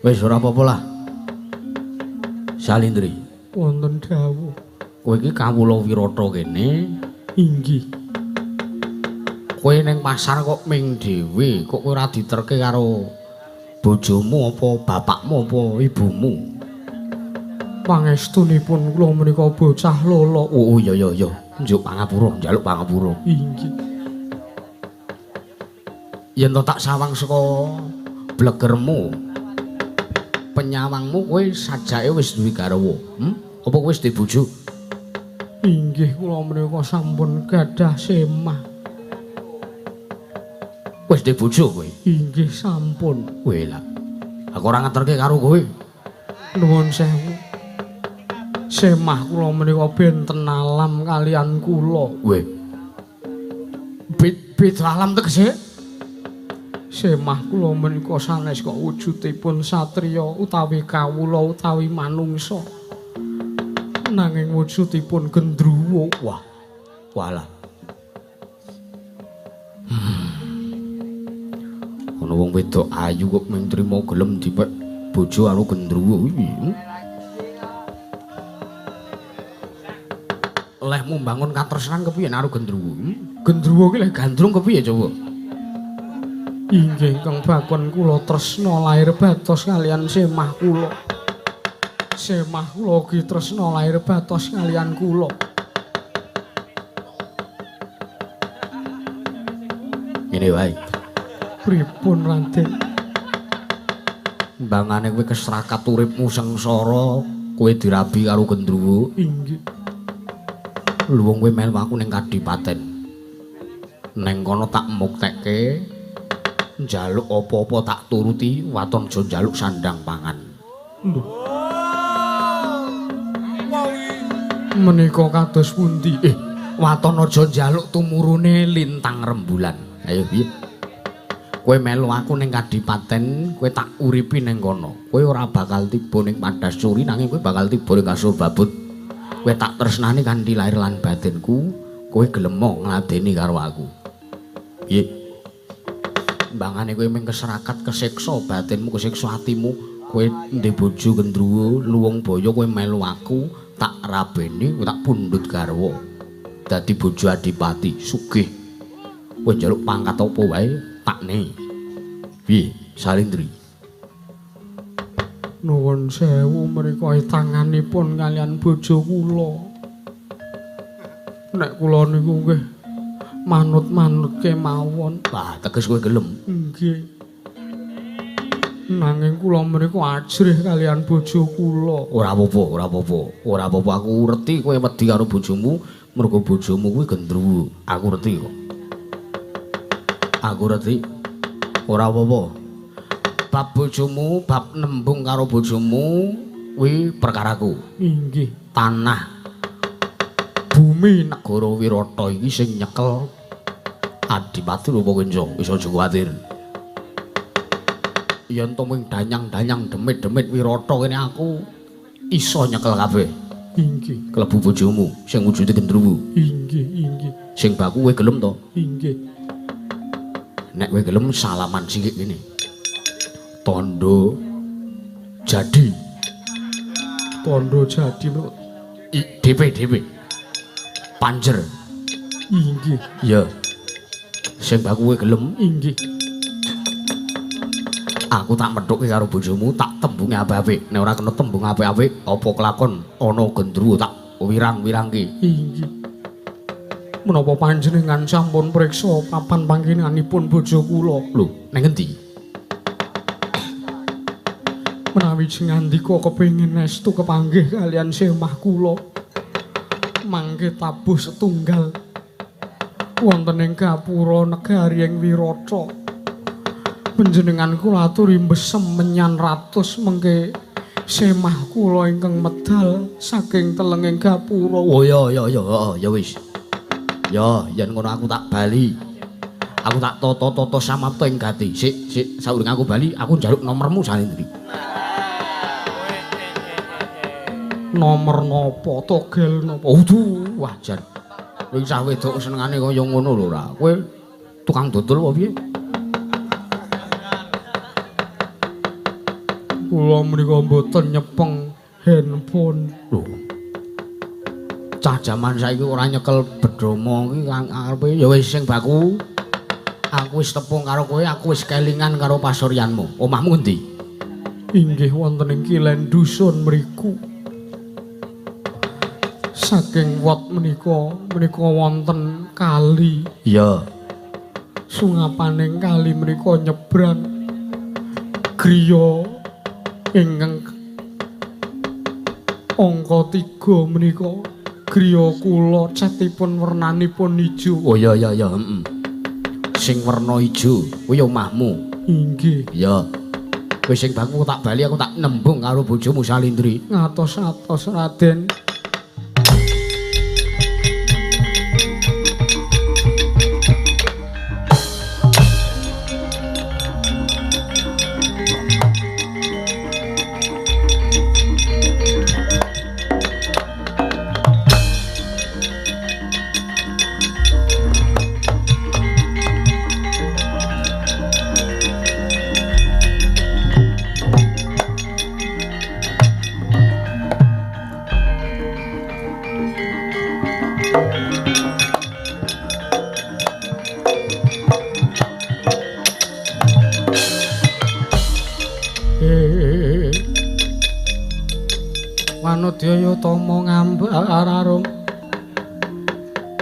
Wis ora apa-apa lah. Salindri. Wonten dawuh. Kowe iki kawula Wirata kene. Inggih. Kowe ning pasar kok ming dhewe, kok kowe ora diterke karo bojomu apa bapakmu apa ibumu? Pangestunipun kula menika bocah lolo. Oh iya iya iya, njuk pangapura, njaluk pangapura. Inggih. Yen to tak sawang saka blegermu, penyawangmu kowe sajake wis duwe garwa. Apa kowe wis duwe bojo? Inggih, kula menika sampun gadah semah. Wis duwe bojo kowe? Inggih sampun. Kowe lah. Aku ora ngeterke karo kowe. Nuwun sewu. Semah kula menika benten alam kalian kula. Weh. Beda alam tegese? Semah kula menika sanes kok wujudipun satriya utawi kawula utawi manungsa. Nanging wujudipun gendruwo. Wah. Walah. Ana wong wedok ayu kok mung trimo gelem dipek bojo karo gendruwo iki. Lehmu mbangun katresnan kepiye karo gendruwo? Gendruwo ki leh gandrung kepiye coba? Inggih ingkang bakon kula tresna lair batos kalian semah kula. Semah kula ugi tresna lair batos kalian kula. Ngene wae. Pripun Raden? Mbangane kowe kesrakat uripmu sengsara, kowe dirabi karo gendruwo. Inggih. Luwung kowe melu aku ning kadipaten. Neng kono tak muktekke, njaluk apa-apa tak turuti, waton aja njaluk sandang pangan. Lho. Menika kados pundi? Waton aja njaluk tumurune lintang rembulan. Ayo piye? Kowe melu aku ning kadipaten, kowe tak uripi ning kono. Kowe ora bakal tiba ning Padasuri, nanging kowe bakal tiba ning kasur babut. Kowe tak tresnani kanthi lahir lan batinku, kowe gelem ngladeni karo aku. Piye? Mbangane kowe mung keserakat, kesiksa batinmu, kesiksa atimu, kowe ndek bojo gendruwo, luwung boyo kowe melu aku, tak rabeni, tak pundhut garwa. Dadi bojo adipati, sugih. Kowe njaluk pangkat apa wae? Pakne. Piye, Salindri? Nuwun sewu menika tanganipun kalian bojo kula. Nek kula niku nggih manut-manut kemawon. Wah, teges kowe gelem. Nggih. Nanging kula menika ajrih kalian bojo kula. Ora apa-apa, ora apa-apa. Ora apa-apa, aku ngerti kowe wedi karo bojomu, mergo bojomu kuwi gendruwo. Aku ngerti kok. Aku ngerti. Ora apa-apa. Bab bojomu, bab nembung karo bojomu kuwi perkaraku. Inggih. Tanah bumi negara Wirata iki sing nyekel Adipati Rupa Kenca, wis aja kuwatir. Yen to mung danyang-danyang demit-demit Wirata kene aku iso nyekel kabeh. Inggih. Klebu bojomu sing wujude gendruwo. Inggih, inggih. Sing baku kowe gelem to? Inggih. Nek kowe gelem salaman sithik ngene. Tondo jadi. Tondo jadi. DP DP. Panjer. Inggih. Iya. Sing baku kowe gelem? Inggih. Aku tak methuke karo bojomu, tak tembunge apik-apik. Nek ora kena tembung apik-apik, apa kelakon ana gendruwo tak wirang-wirangke. Inggih. Menapa panjenengan sampun priksa papan panggenanipun bojo kula? Lho, nang ngendi? Menawi jengandika kepengin estu kepanggih kalian semah kula. Mangke tabuh setunggal wonten ing gapura negari ing Wirata. Panjenengan kula aturi mbesem menyan ratus mengke semah kula ingkang medal saking telenging gapura. Oh ya ya ya, ya wis. Ya, yen ngono aku tak bali. Aku tak toto-toto samapta ing gati. Sik, sik, saurung aku bali, aku njaluk nomormu Salindri. Nomor napa? Togel napa? Waduh, wajar. Kowe cah wedok senengane kaya ngono lho ora. Kowe tukang dodol apa piye? Kula menika mboten nyepeng handphone. Lho. Cah jaman saiki ora nyekel bedhomo iki karepe ya wis sing baku. Aku wis tepung karo kowe, aku wis kelingan karo pasuryanmu. Omahmu ngendi? Inggih wonten ing kilen dusun mriku. Saking wot menika, menika wonten kali. Iya. Sungapaning kali menika nyebrang griya ingkang angka 3 menika griya kula catipun wernanipun ijo. Oh iya iya iya, heeh. Sing werna ijo kuwi omahmu. Inggih. Iya. Wis sing baku tak bali aku tak nembung karo bojomu Salindri. Ngatos-atos Raden. Wanodya tama ngambar arum,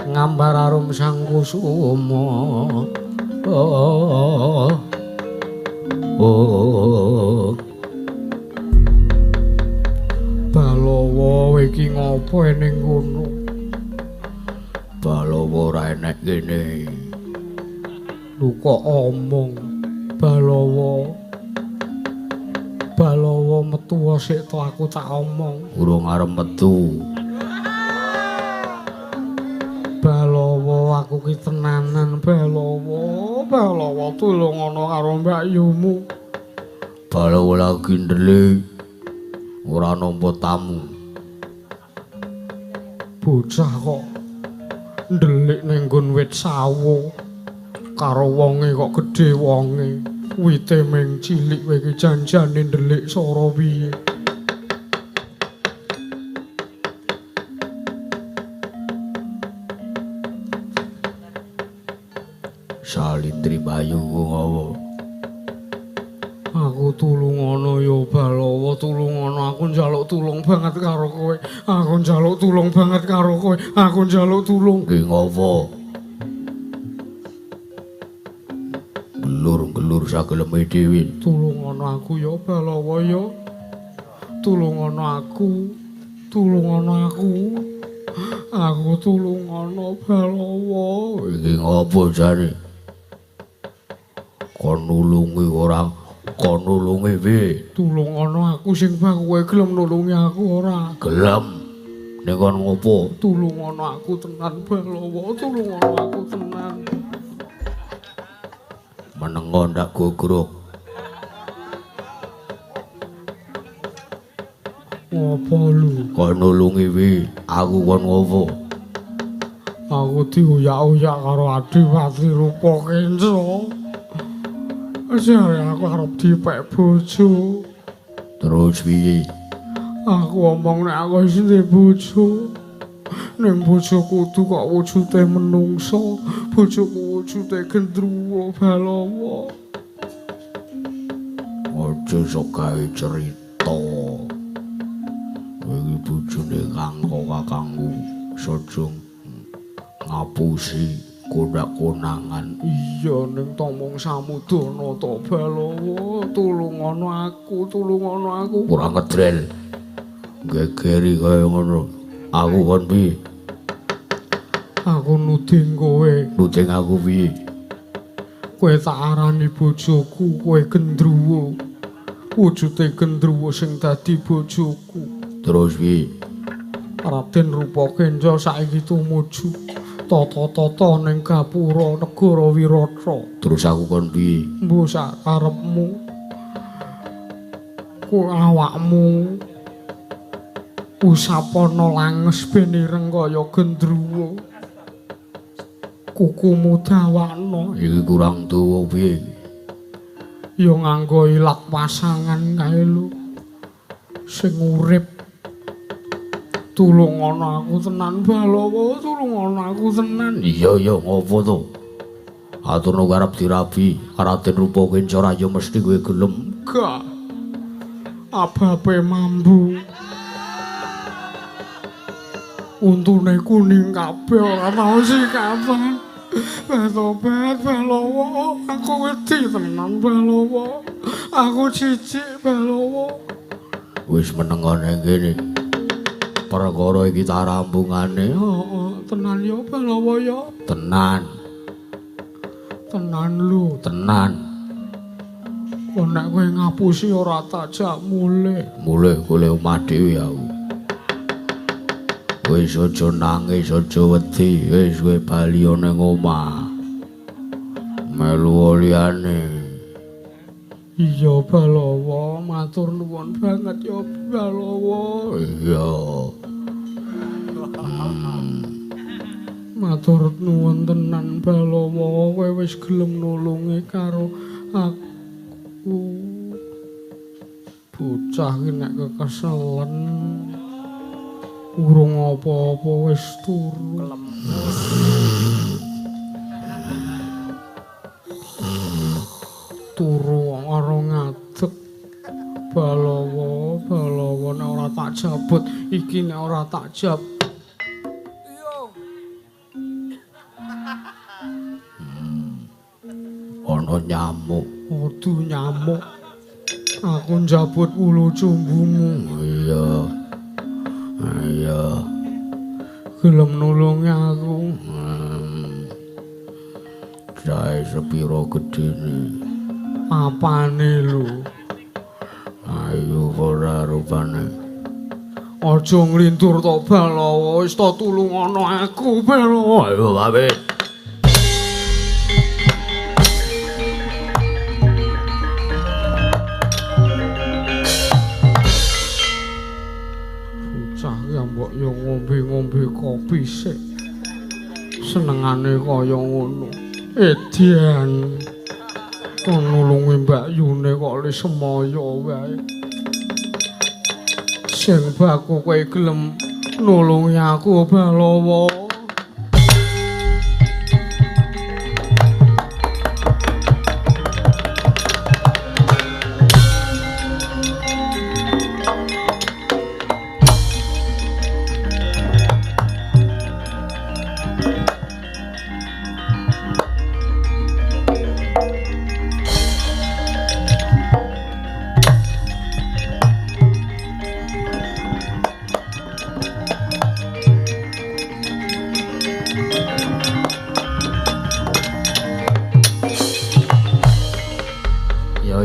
ngambar arum sang kusuma. Oh, oh. Balawa iki ngopo ning kono? Balawa ora enek kene. Lho kok omong Balawa. Balawa metu sik to aku tak omong. Urung arep metu. Balawa aku ki tenanan Balawa. Balawa tulung ana karo mbakyumu. Balawa lagi ndelik. Ora nampa tamu. Bocah kok ndelik ning nggon wit sawo. Karo wonge kok gedhe wonge. Wite ming cilik kowe iki janjane ndelik sora piye? Salindri Bayu ngowo. Aku tulungono ya Balawa, tulungono aku njaluk tulung banget karo kowe. Aku njaluk tulung banget karo kowe. Aku njaluk tulung. Ki ngowo? Gelur-gelur sageleme dhewe. Tulungono aku ya Balawa ya. Tulungono aku. Tulungono aku. Aku tulungono Balawa. Iki ngopo jane? Kon nulungi ora? Kon nulungi piye? Tulungono aku sing bang kowe gelem nulungi aku ora? Gelem. Ning kon ngopo? Tulungono aku tenan Balawa, tulungono aku tenan. Menengo ndak gogrok. Apa lu? Kon nulungi piye? Aku kon ngopo? Aku diuyak-uyak karo Adipati Rupa Kenca. Jare aku arep dipek bojo. Terus piye? Aku omong nek aku wis duwe bojo. Ning bojoku kudu kok wujude menungso, bojoku wujude gendruwo Balawa. Aja sok gawe cerita. Iki bojone kangko kakangku saja ngapusi. Konak-konangan. Iya ning Tomong Samudana to Balawa, tulungono aku, tulungono aku. Ora ngedrel. Gegeri kaya ngono. Aku kon piye? Aku nuding kowe. Nuding aku piye? Kowe tak arani bojoku, kowe gendruwo. Wujude gendruwo sing dadi bojoku. Terus piye? Raden Rupa Kenca saiki tumuju tata-tata ning gapura negara Wirata. Terus aku kon piye? Mbuh sak karepmu. Ku awakmu usapana langes ben ireng kaya gendruwo. Kukumu dawakno. Iki kurang tuwa piye? Ya nganggo ilat pasangan kae lho. Sing urip. Tulungono aku tenan Balawa, tulungono aku tenan. Iya iya ngopo to? Aturno arep dirabi, Raden Rupa Kenca ra ya mesti kowe gelem. Gak. Ababe mambu. Untune kuning kabeh ora tau sikapan. Tobat Balawa, aku wedi tenan Balawa. Aku jijik Balawa. Wis menengane kene. Perkara iki ta rampungane. Heeh, tenan ya Balawa ya. Tenan. Tenan lho, tenan. Kok nek kowe ngapusi ora tak jak mulih. Mulih golek omah dhewe aku. Wis aja nangis, aja wedi, wis kowe bali ning omah. Melu liyane. Iya Balawa, matur nuwun banget ya Balawa. Iya. Matur nuwun tenan Balawa, kowe wis gelem nulungi karo aku. Bocah iki nek kekeselen urung apa-apa wis turu. Turu karo ngadeg. Balawa, Balawa nek ora tak jabut iki nek ora tak jab. Ana nyamuk. Aduh nyamuk. Aku njabut wulu cumbumu. Iya. Iya. Gelem nulungi aku. Jae sepiro gedene? Apane lho? Ayo ora rupane. Aja nglindur to Balawa, wis to tulungono aku Balawa. Ayo pamit. Bocah ya mbok yo ngombe-ngombe kopi sik. Senengane kaya ngono. Edian. Kon nulungi Mbak Yune kok le semaya wae. Sing baku kowe gelem nulungi aku Balawa.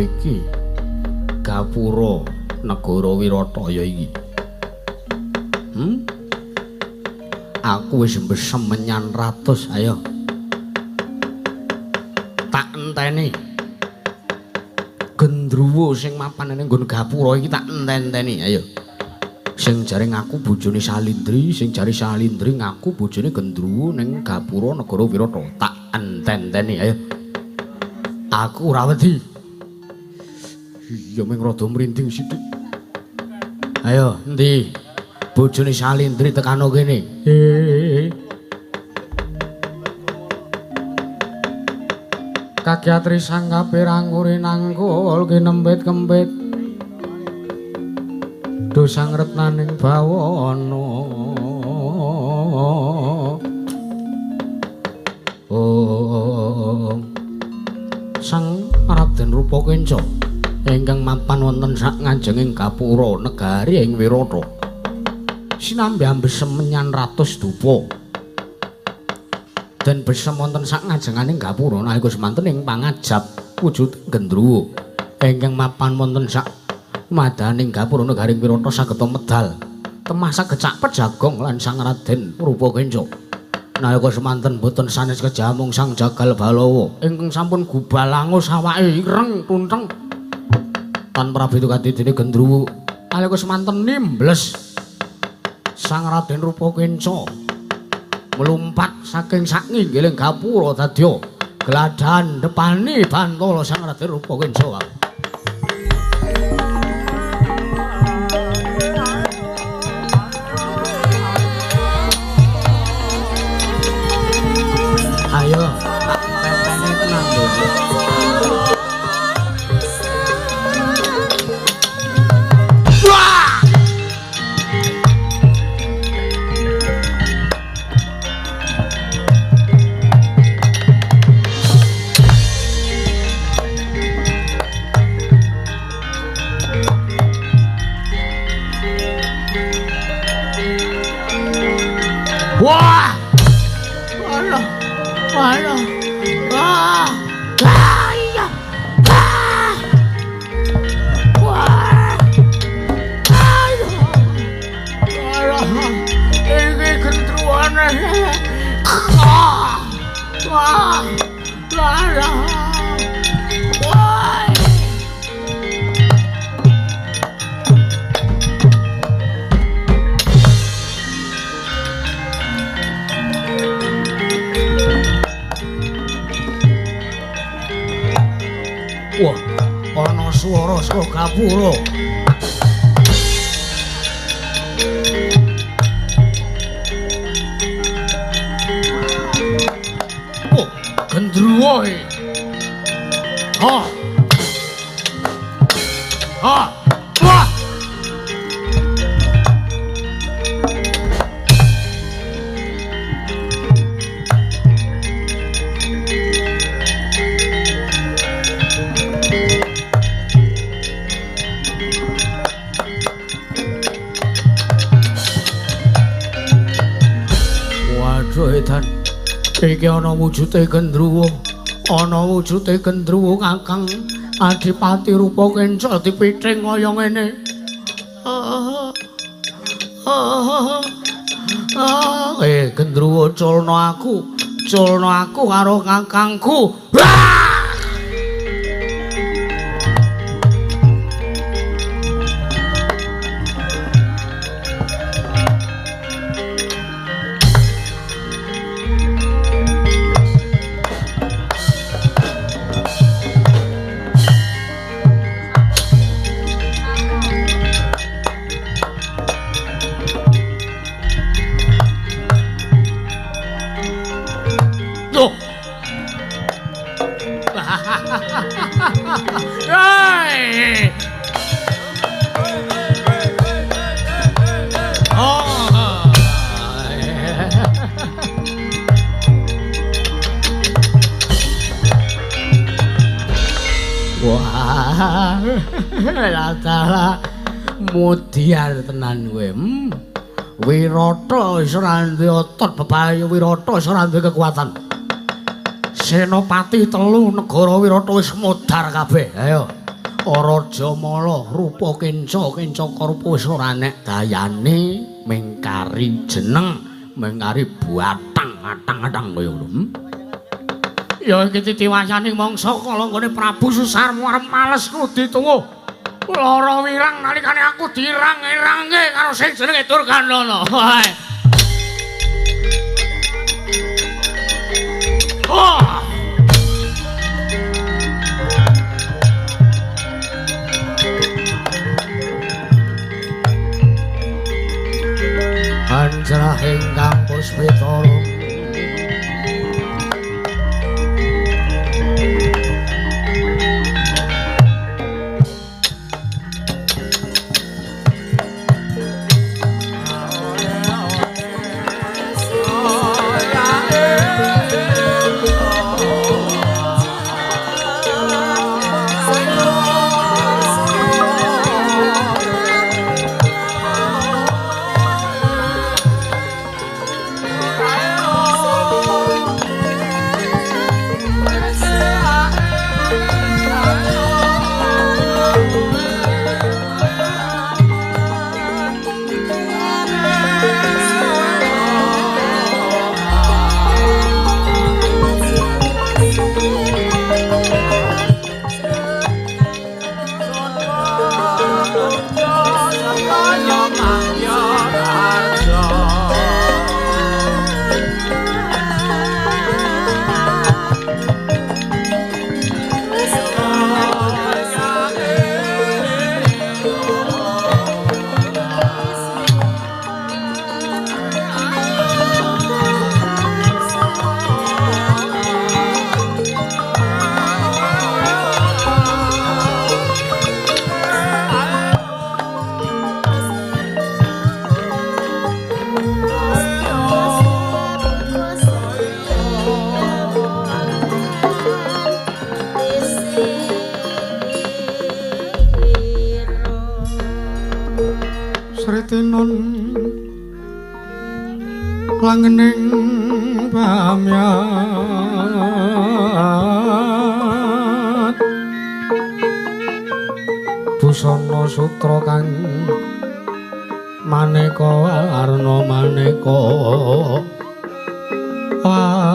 Iki gapura negara Wirata ya iki. Aku wis mbesem menyan ratus, ayo. Tak enteni. Gendruwo sing mapan ning nggon gapura iki tak enten-enteni, ayo. Sing jare ngaku bojone Salindri, sing jare Salindri ngaku bojone gendruwo ning gapura negara Wirata. Tak enten-enteni, ayo. Aku ora wedi. Iya ming rada mrinding sithik. Ayo, endi? Bojone Salindri tekano kene. Kakyat risang kabeh rangkure nangkul kinembet kembet. Dosang retnaning bawana. Raden Rupa Kenca ingkang mapan wonten sak ngajenging gapura negari ing Wirata. Sinambi ambesem menyan ratus dupa. Den besem wonten sak ngajenganing gapura nalika semanten ing pangajap wujud gendruwo ingkang mapan wonten sak madaning gapura negari ing Wirata sageta medal temah sagecak pejagong lan Sang Raden Rupa Kenca. Nalika semanten boten sanes kejamung Sang Jagal Balawa ingkang sampun gubalangus awake ireng tunteng tan prabeto kadidene gendruwo. Nalika semanten nimbles Sang Raden Rupa Kenca melumpat saking sak nginggiling gapura dadya gladhan depani bantala Sang Raden Rupa Kenca. Ayo, tak petene tenan lho. Wah! Wah! Alah. Alah. Ah. Ah, iya. Ah. Wah. Aduh. Alah. Iki gendruwane. Ah. Wah. Alah. Wah. Wah, ana swara saka gapura. Oh, gendruwo iki. Ha. Ha. Wah. Edan iki ana wujude gendruwo, ana wujude gendruwo Kakang Adipati Rupa Kenca dipithing kaya ngene. Gendruwo culna aku karo kakangku. Hey! Oh. Wah, latala mudiar tenan kowe. Wirata wis ora duwe otot bebayu, Wirata wis ora duwe kekuatan. Senopati telu negara Wirata wis modar kabeh. Ayo. Raja Mala, Rupa Kenca, Kencaka Rupa wis ora nek dayane mengkari jeneng, mengkari batang atang-atang kaya ngono. Ya iki titiwayaning mangsa kala nggone Prabu Susarma arep males kudu tuwuh. Lara wirang nalikane aku dirang-irangke karo sing jenenge Durgandana. Oh! Anjrahing kampus Pitara. Sritinon langening pamyat busana sutra kang maneka warna maneka warna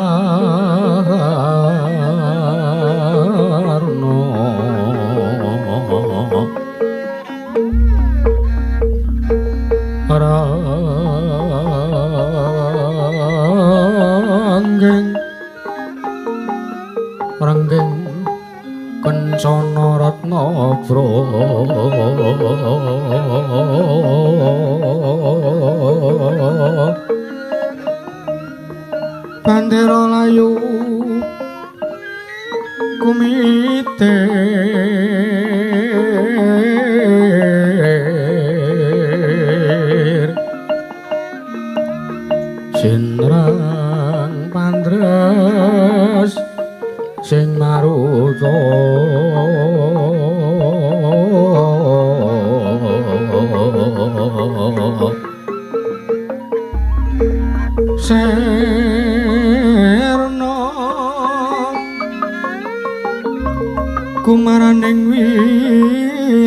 ranggeng ranggeng kencana ratna bro bandera layu kumite sinrang pandres sing maruta serna kumaraning wiyat